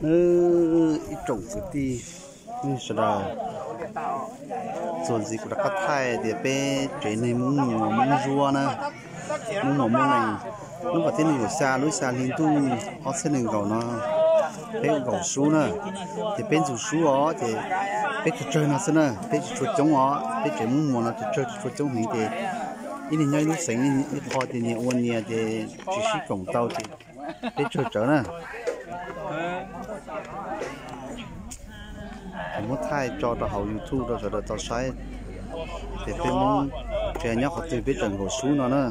Nawb, ib tsoom kwv tij sawv daws, txuas ntxiv kuv rov qab thaij tias peb tsev neeg Hmoob Muas Hmoob Zuab na, Hmoob Muas Hmoob Lees, hnub vas thib nees nkaum xya lub xya hli ntuj ob txhiab nees nkaum no, peb ua nkaum sub na, ces peb ntxuag sub os, ces peb tsawg tsawg no xwb na, peb tsis tshua coob os, peb tsev Hmoob Muas no tsawg tsawg tsis tshua coob heev ces ib leeg nyob ib lub xeev ib qho ces nyias ua nyias ces tsis sib koom tau ces peb tsawg tsawv na. Ces muab thaij tso rau hauv YouTube rau sawv daws tau saib tias peb Hmoob tsev nyob qhov twg peb tseem nkaum sub no na.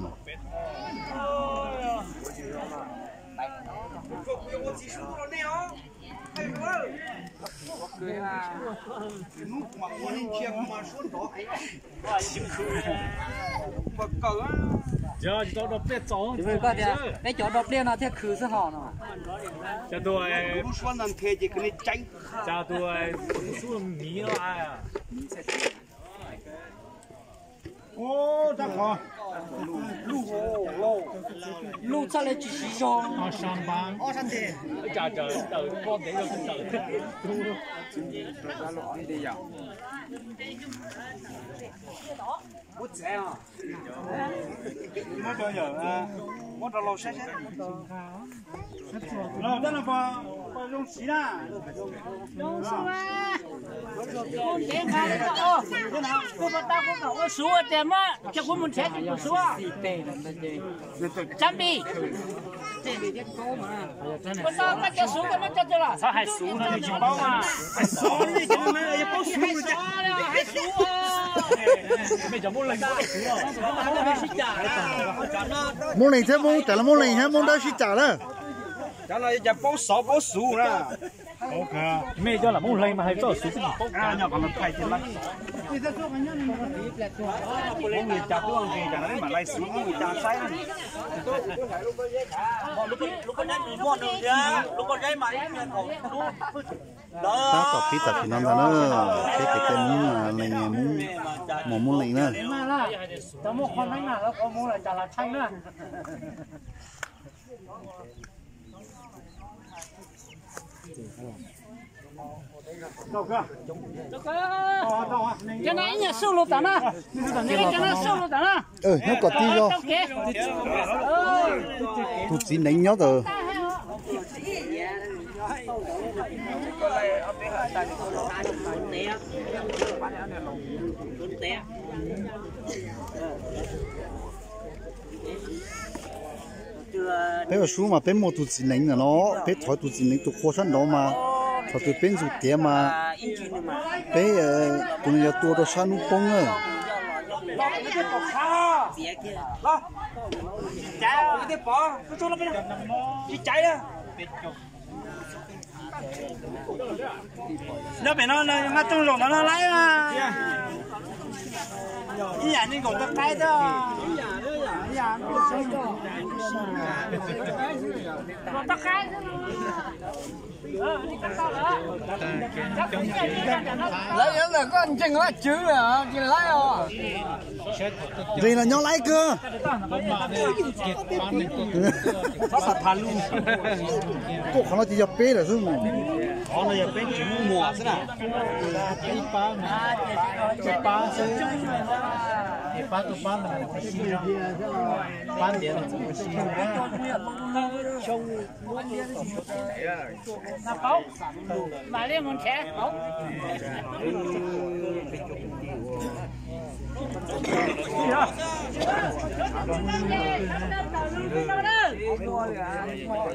Peb cov do pliaj no thiaj khwv xwb hos no. Luj txhaj le tsis siv zog. Muab rau laus saib saib. Laus, tab no puas zoo siv na? Kuv puas tau kuv kom ua suv tias muab coj kuv mus nrhiav tus suv. Tsab npis. Kuv tau koj cov suv koj muab coj coj los. Txhob hais suv no, nws tsis paub mas. Hais suv, hais suv. Moob Leeg thiab Moob Dawb sib cam lawm. Cov no yog cov paub xov paub suv na. Mej cov lam Moob Leeg mas hais txoj suv xwb. Tab tom pib tam sim no ntag na, peb tes tej Moob Leeg, Moob, Muas Moob Leeg na. Cov no ib nyuag xub lug tom no, cov no xub lug tom no. Nyob kom tij zog. Tus txiv neev nyob tawm. Peb ua sub mas peb muaj tus txiv neev ntawm no, peb thov tus txiv neev tus qhua sab nraud mas, thaum twg peb ntxug tiav mas peb tus neeg yuav tua rau sab hnub poob na. Nyob pem no mas tooj zaum no no laib mas. Ib yam neeg nkaum tau qaib xwb. Lawv yuav ntawm koj ntseeg Vajtswv tsis laib os. Ntseeg los nyob laib kawg. Kuj qhov no ces yog peb lawm xwb mas. Qhov no yog peb tsis muaj muam xwb na. Ib pab, ib pab xwb. Pab tuaj pab no, pab ntiav no tsis ua si.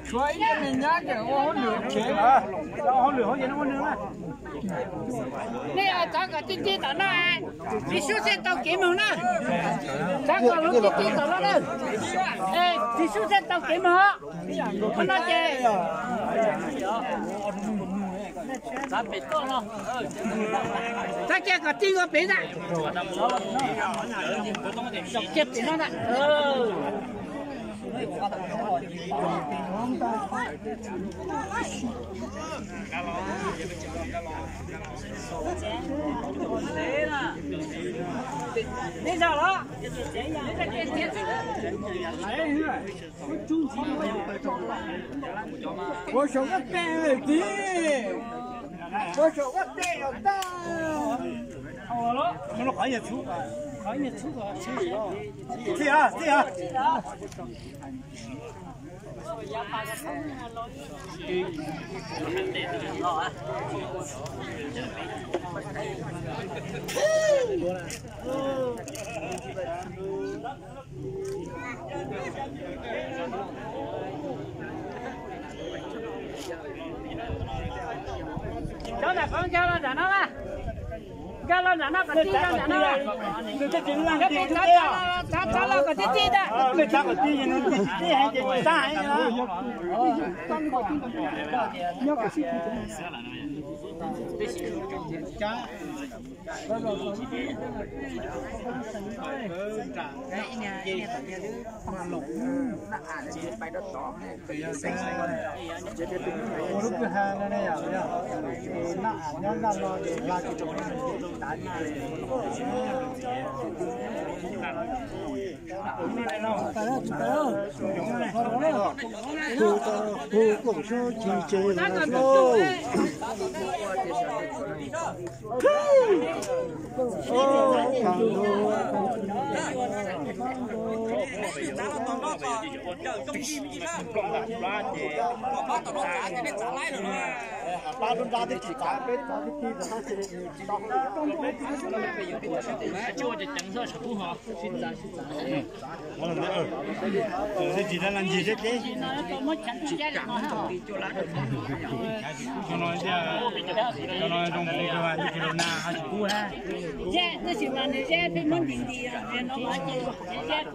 Tshuav ib tug neeg nyab ces ua hauj lwm, ua hauj lwm hauv ces ua nws na. Nej txav kom tij tij tom no, txiv sub thiaj tau kev moog na. Txav kom lub tij tij tom no na. Txiv sub thiaj tau kev moog. Qhov no ces txav kiag kom tij nkaus pem ntag. Kiag pem no ntag. Ua saum koj tes lawm tib. Ua saum koj tes los tau. Txij a, txij a. Cov ntawm qhov nkag los nram no na. Nkag los nram no kom tij, nkag nram no. Cov pem tsav, tsav los kom tij tij ntag. Hu koom sab tsis tseg los lauj. Ua tsis ceev xwb, saum tub ho. Tej tsis dab ntsis zeb teb. Cov no zoo nkaus li tsis los nag ho tsis kub hab. Tab sis mas nws zeb peb muab nti nti no ces zeb.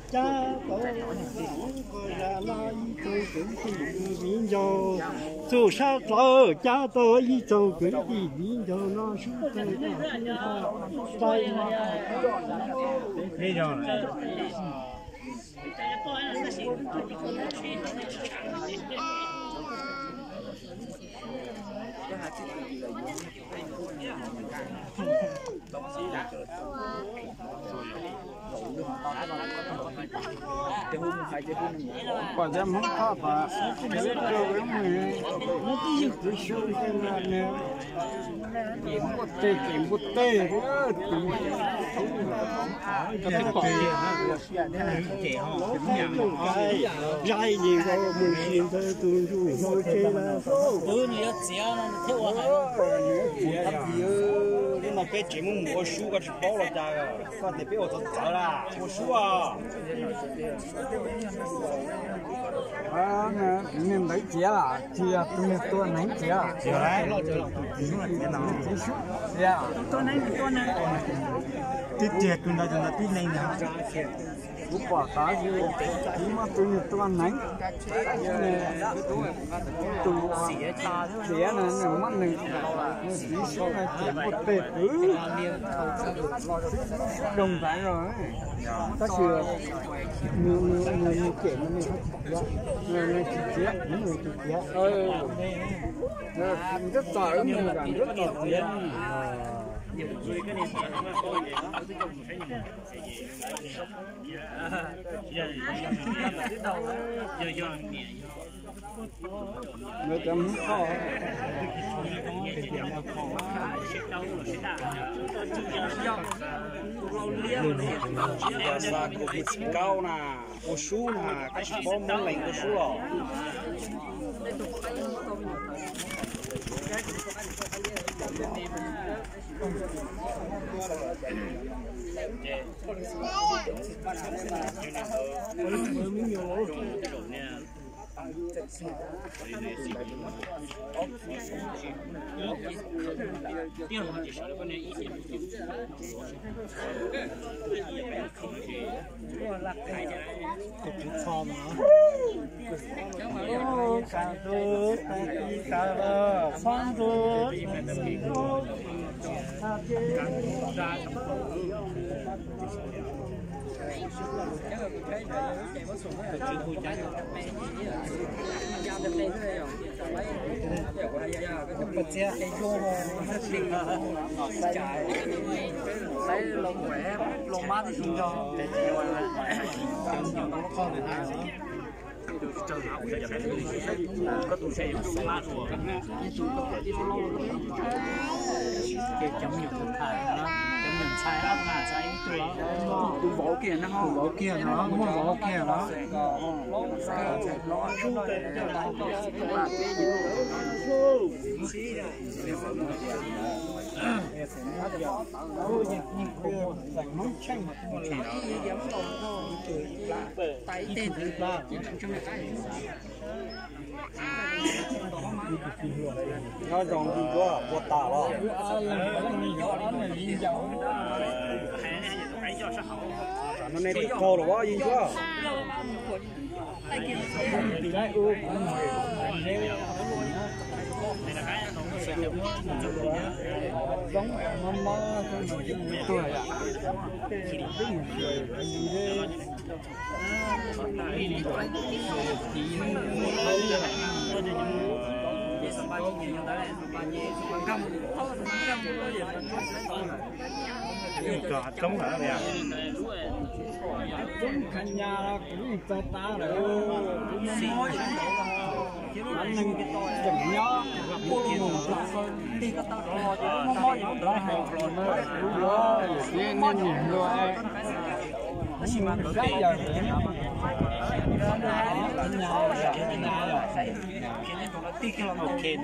Cab tau ib tsoom kwv tij viv ncaus, txuj sab dlawg cab tau ib tsoom kwv tij viv ncaus no sub tawg tag. Kom cov Hmoob thoj tas, cov ib tug mus, ib tug xyub nws, nws npuaj teg, ces npuaj teg, tus, cov teb pom. Zaij li ko mus tsis ntawd tus ntsuj hlauv tsev lawm. Li no peb tsev muab mus ua sub koj tsis paub los cas, koj tias peb ua txawv txawv las ua sub os. Niag ntawd txiav las, tsis yog tus niag tua neev txiav. Txiav, tib tiag tus ntawd tus ntawd tib neeg ntag. Kuv pom tas, kuv muab tus niag tua neev, tus txiav no muab nws, nws txiv sub no ces muaj tej twv zoo ntawd no. Tab sis nws, nws cem no nws tsis txiav, nws tsis txiav, nrhiav txom mus kom nrhiav txom txiav. Lawv cov Hmoob thoj. Xa covid kaub na, ua sub na, koj tsis paub Hmoob Lees ua sub los. Tus vauv kiag no, muaj vauv kiag no. Nyob zoo Yeej Duab, puas tas los? No nej tawm kaug los Yeej Duab. Cov hav roob hov, hav roob kha nyas los kuv yeej txog tas lawm. Neeg tseem nyob, kuv mus nplog, mob mob yuav nplog hais, kuv yuav niaj niam hluas, kuv mus saib yawg. Ces xeeb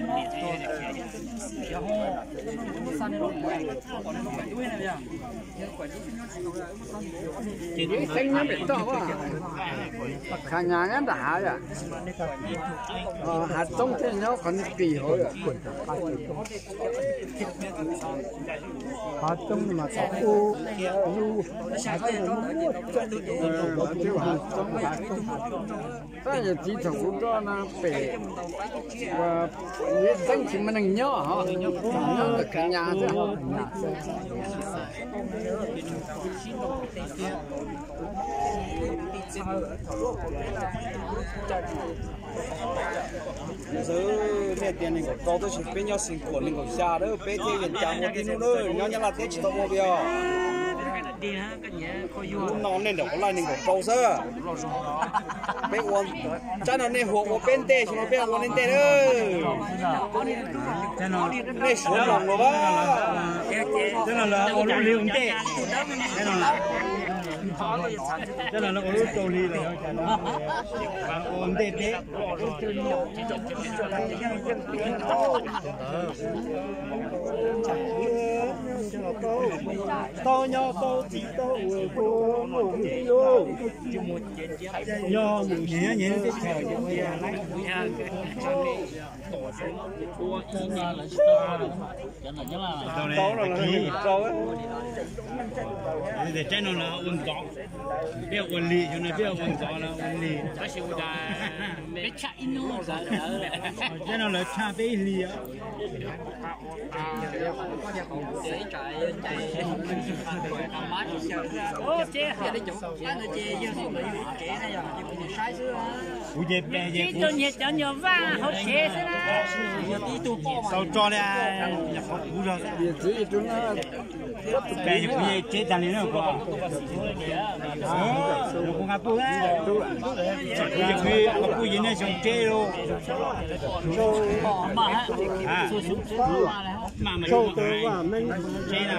nyob pem toj, kha nyas nyob nram hav yom. Hav roob thiaj nyob qhov niag qis hauv yom. Hav roob mas txog ub, hav roob, hav roob, hav roob. Tab yog txiv thaum kuv nrog no pem, ua, xeeb tsis muaj neeg nyob hov, nyob ntawm kha nyas xwb. Xwb nej tias nees nkaum rau tab sis peb nyob xeev kuam nees nkaum xya lawm, peb thiaj yeej cas ua tib hnub na, nyob Nyab Laj teb tsis tau ua li os. Hnub no nej nram Huav Laj nees nkaum rau xwb. Peb ua, tsab no nej Huav ua peb ntej, xyoo no peb ua nej ntej na. Nej suav mloog los as. Cov no lawv ua lub hli ua ntej, cov no lawv ua lub rau hli los, ua ntej peb. Tau nyob tau txiv tau ua tus muam li lauj. Nyob mus nyias nyias teb chaws. Tsaib no lawv ua ntxov, peb ua lig, xyoo no peb ua ntxov lawv ua lig. Tsaib no lawv tshaj peb ib hlis. Kuv ces pem ces kuv tau tso li, nyuam qhuav kuv zog xwb. Pem ces kuv yeej tseb tag li na kuv. Kuv nqa puj, kuv yeej nqa puj yeej nej xyoo tseb lauj. Maj mas tseb na,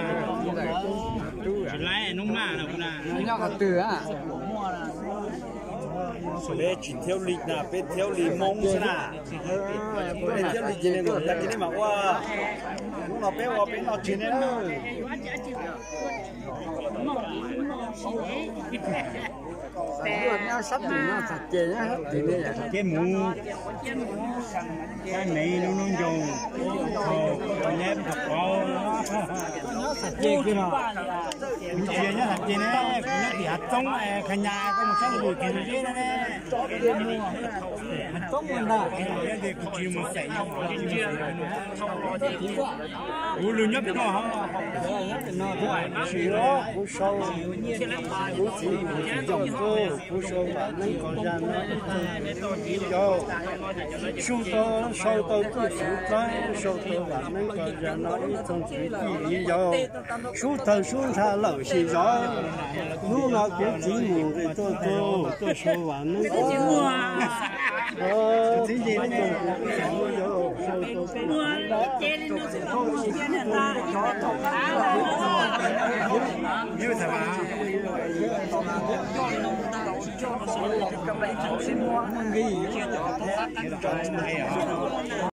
tsis laib hnub maj no kuv na. Nyob qhov twg a? Peb tsis thiab li na, peb thiab li Hmoob xwb na. Peb thiab li ces nej mam ua, hnub no peb ua peb noj tsis nej na. Nyob sab tim no txog ces nyob sab tim ne. Ces mus, caj me lub noob ncoog, neb qhov, nyob txog ces kiag no. Kuv tsis nyob txog ces ne, kuv nyob tim hav txoob, Khas Nyas, koj mus sab tus tim zeb na ne. Hav txoob ntag. Kuv tsis mus xeem, kuv lug nyob pem no. Tsis, kuv sau, kuv txiv mus tsis nco koj, kuv sau Vam Neeb Qos Zaj no ib txoog txiv viv ncaus. Sau tau, sau tau txuj xwm dlawb, sau tau Vam Neeb Qos Zaj no ib txoog txiv tij viv ncaus. Sub tawg sub ntsha lawm sis zov, hnub no kuv txiv mus nqis tuaj txug, tuaj sau Vam Neeb Qos Zaj. Txiv nce, sau tau